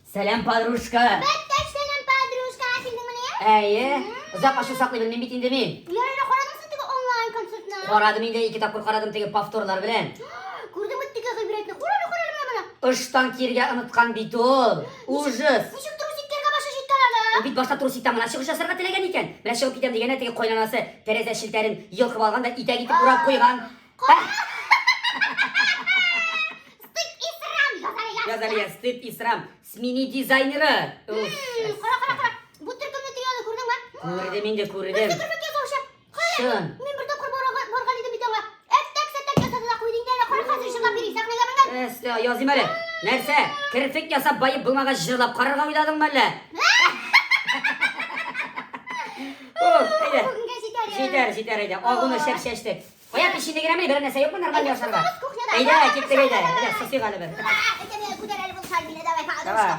Сәлам, подружка. Бәттәш сәлам, подружка. Килдеңмени? Әйе. Озак ачу саклый белмим бит инде мин. Ярар, карадыңсың теге онлайн концертны? Карадым инде, ике тапкыр карадым теге повторлар белән. Күрдеңме теге гыйбрәтне? Карале, карале менә моны. Ыштан киергә оныткан бит ул. Ужас. Ничек трусик кияргә башы җиткән аны? Ул бит башта трусиктан гына чыгыш ясарга теләгән икән. Менә чыгып китәм дигәндә теге кайнанасы тәрәзә челтәрен йолкып алган да итәк итеп урап куйган. Стыд и срам, язар яз. Язар яз, стыд и срам. Смени дизайнеры. Уф. Кара, кара, кара. Бу төркемне теге аны күрдеңме? Күрдем инде, күрдем. Берсе керфек ясаучы. Чын. Мин бер тапкыр барган барган идем бит аңа. Әттәк сәттәк ясады да куйды инде әле. Кара хәзер җырлап йөри, сәхнәгә менгән. Әстә, языйм әле. Нәрсә? Керфек ясап баеп булмагач җырлап карарга уйладыңмы әллә? Уф, әйдә. Бүгенгә җитәр. Җитәр, җитәр әйдә. Агуны шәп чәчтек. Кая пешинде генәме, берәр нәрсә юкмы нормаль ашарга? Кухняда. Әйдә, киттек әйдә. Әйдә, сосыйк әле бер. Әйдә, күтәр әле булса, мине давай, Давай.